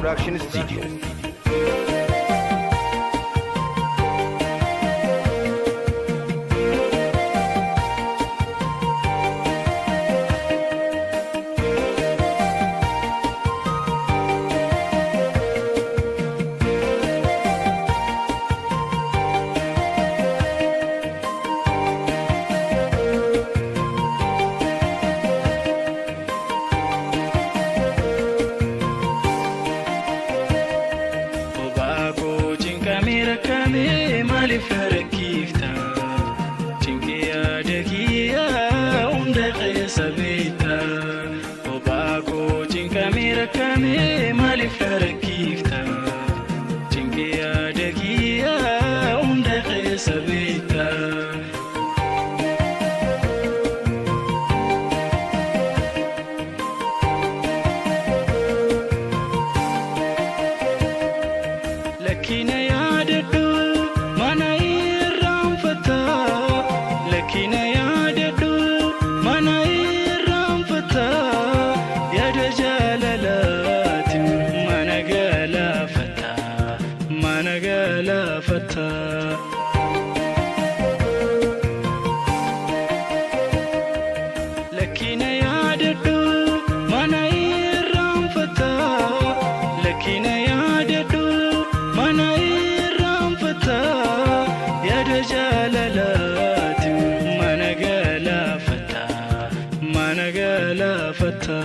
Production Studio. Obaa koo cinqamee rakkamee maaliif rakkiifta? Cinqii yaada kiyyaa hunda keessa beekta. Obaa koo cinqamee rakkamee maaliif rakkiifta? Cinqii yaada kiyyaa hunda keessa beekta. Lakkina yaadadhu mana irraanfata. Lakkina yaadadhu mana irraanfata. Yaada jaalalaatiin mana galaafata. Mana galaafata. Lakkina yaadadhu mana irraanfata. Lakkina yaadadhu mana irraanfata. Yaada jaalalaatiin mana galaafata. Mana galaafata.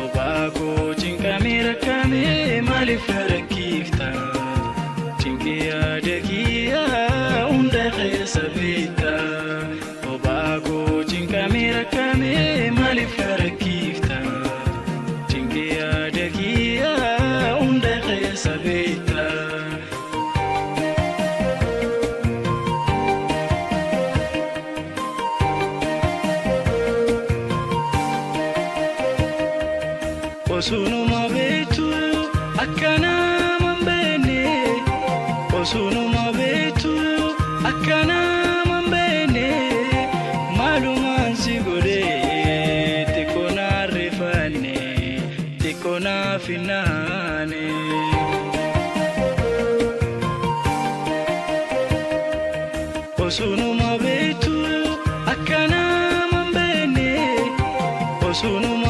Obaa koo cinqamee rakkamee maaliif rakkiifta? Cinqii yaada kiyyaa hunda keessa beekta. Obaa koo cinqamee rakkamee maaliif rakkiifta? Cinqii yaada kiyyaa hunda keessa beekta. Osunuma beektu akka nama hin beekne. Osunuma beektu akka nama hin beekne. Maalumaan si godhee xiqqoo naan rifanne xiqqoo naaf hin naane. Osunuma beektu akka nama hin beekne. Osunuma.